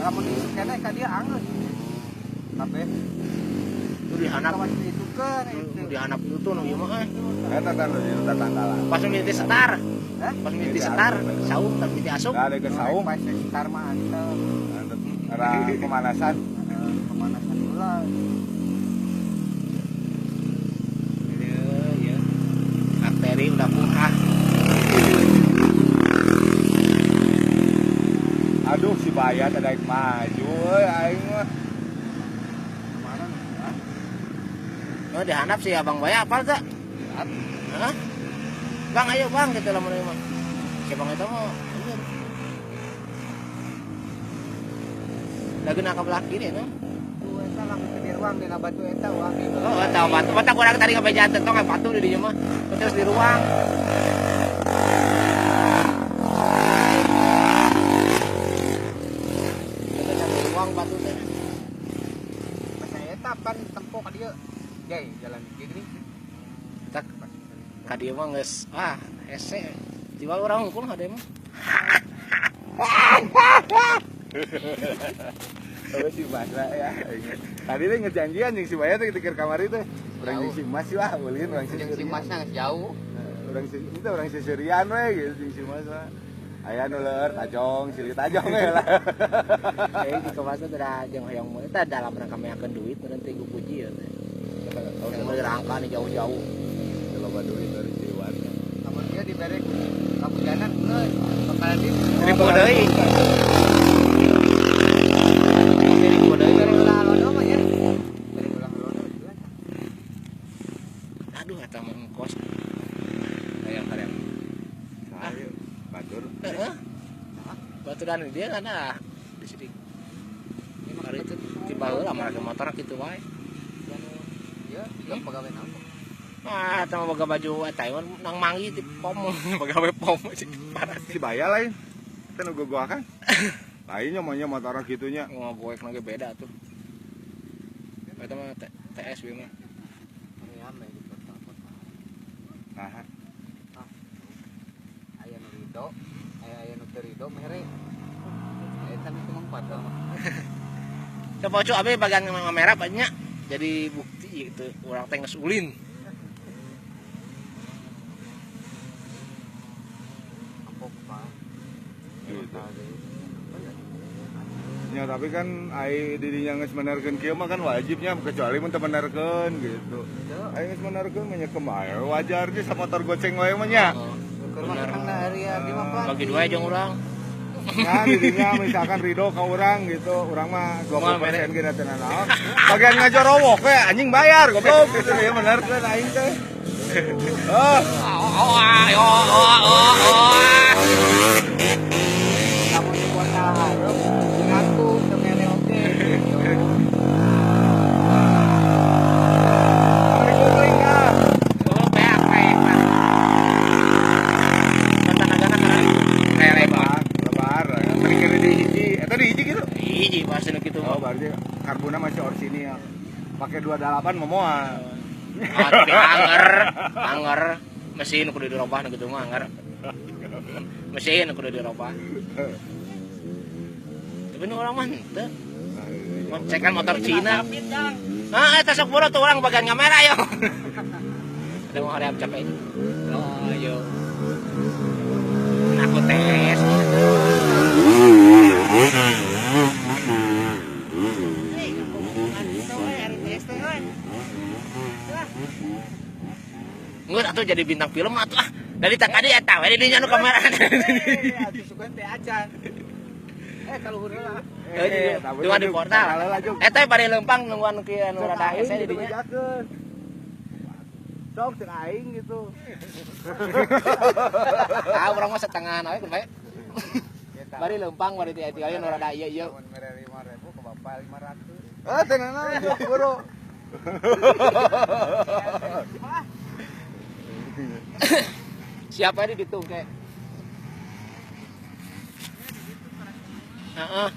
Lamun keneh ka dia angeus. Kabeh. Itu dihanap. Itu dihanap itu nu ieu mah. Eta tah nu tatanggalan. Pas mimiti setar. Hah? Pas mimiti setar, saung tapi mimiti asup. Ada ke saung. Pas setar mah antep. Antep. Arah pemanasan. Pemanasan heula. Iya, ya. Arteri udah pungkah. Aduh si Bayat ada yang maju euy aing mah. Mana? Oh dihanap sih Abang Baya apal teh? Hah? Bang ayo Bang gitu lamun mah. Si Bang eta mah iya. Lagi nak belah kiri no. Tuh eta lamun di ruang dina batu eta uang gitu. Oh eta batu. Mata kurang tadi ngabeja teh tong batu di dieu mah. Terus di ruang. Batu teh. Pas eta pan tempo ka dieu. Jai jalan gini. Tak ka dieu mah geus ah hese. Tiba urang hungkul hade mah. Tapi si Basra ya. Tadi teh ngejanjian jeung si Baya teh ketika kamari teh. Urang jeung si Mas lah ulin urang jeung si Masna geus jauh. Urang si itu urang sisirian we gitu jeung si Mas mah. Aya nu leur tajong, silih tajong we lah. Jadi di kemasna teh jeung hoyong mah eta dalam rangka meakeun duit meureun teh puji ya teh. Mun rangka nih jauh-jauh. Loba duit dari Ciwan. Lamun dia dibere kabujanan geus bakalan di ribu deui. Ribu deui bere ulah alodo mah ya. Bere ulah alodo jelas. Aduh eta mah kos. Hayang hayang. Ayo. Batur. Heeh. Baturan dia kan ah di sini. Hari itu tiba heula make motor kitu wae. Ya, tiga pegawai naon? Ah, eta mah boga baju eta nang manggi di pom, pegawai pom parah. Si Baya lain. Eta nu gogoakan. Lainnya mah nya motor kitu nya. Ngogoek lagi beda tuh. Eta mah TS we mah. Rame di kota-kota. Nah. Aya nu rido, aya nu teu rido mere. Eta nu cuma empat mah. Coba cu abi bagian merah banyak jadi bukti gitu orang teh geus ulin. Gitu. Ya tapi kan ai dirinya geus menerkeun kieu mah kan wajibnya kecuali mun teu menerkeun gitu. Ai geus menerkeun mah nya kumaha wajar ge samotor goceng wae mah nya. Bagi dua jeung urang. Nah, dirinya misalkan Ridho ke orang gitu, orang mah 20% ge teu nanaon. Bagian ngajorowok we anjing bayar goblok gitu ya menerkeun aing teh. Oh. Lamun di kota hareup ngaku teu mere oge gitu. Oh, beak beak. Lebar, mikir di hiji, eta di hiji gitu. Hiji pasti nu kitu. Oh, berarti karbona masih orsinil. Pakai 28 mah moal. Ah, tapi anger, anger mesin kudu dirobah nu kitu mah anger. Mesin kudu dirobah. Tapi nu urang mah henteu. Cekan motor Cina. Ah, eta sok boro tuh urang bagian kamera ayo. Ada mau hoream capek. Oh, ayo. Aku tes. Nggak atuh jadi bintang film atuh ah. Dari tadi eta we di dinya nu kamera. Atuh sugan teh acan. Kalau heula. Cuma di portal. Eta bari lempang nungguan kieu anu rada hese di dinya. Sok cek aing gitu. Ah urang mah setengah we kumaha. Bari lempang bari ti aya nu rada ieu ieu. Mun mere 5.000 ke bapak 500. Ah teu nanaon sok boro. Siapa ini ditung kayak? Heeh.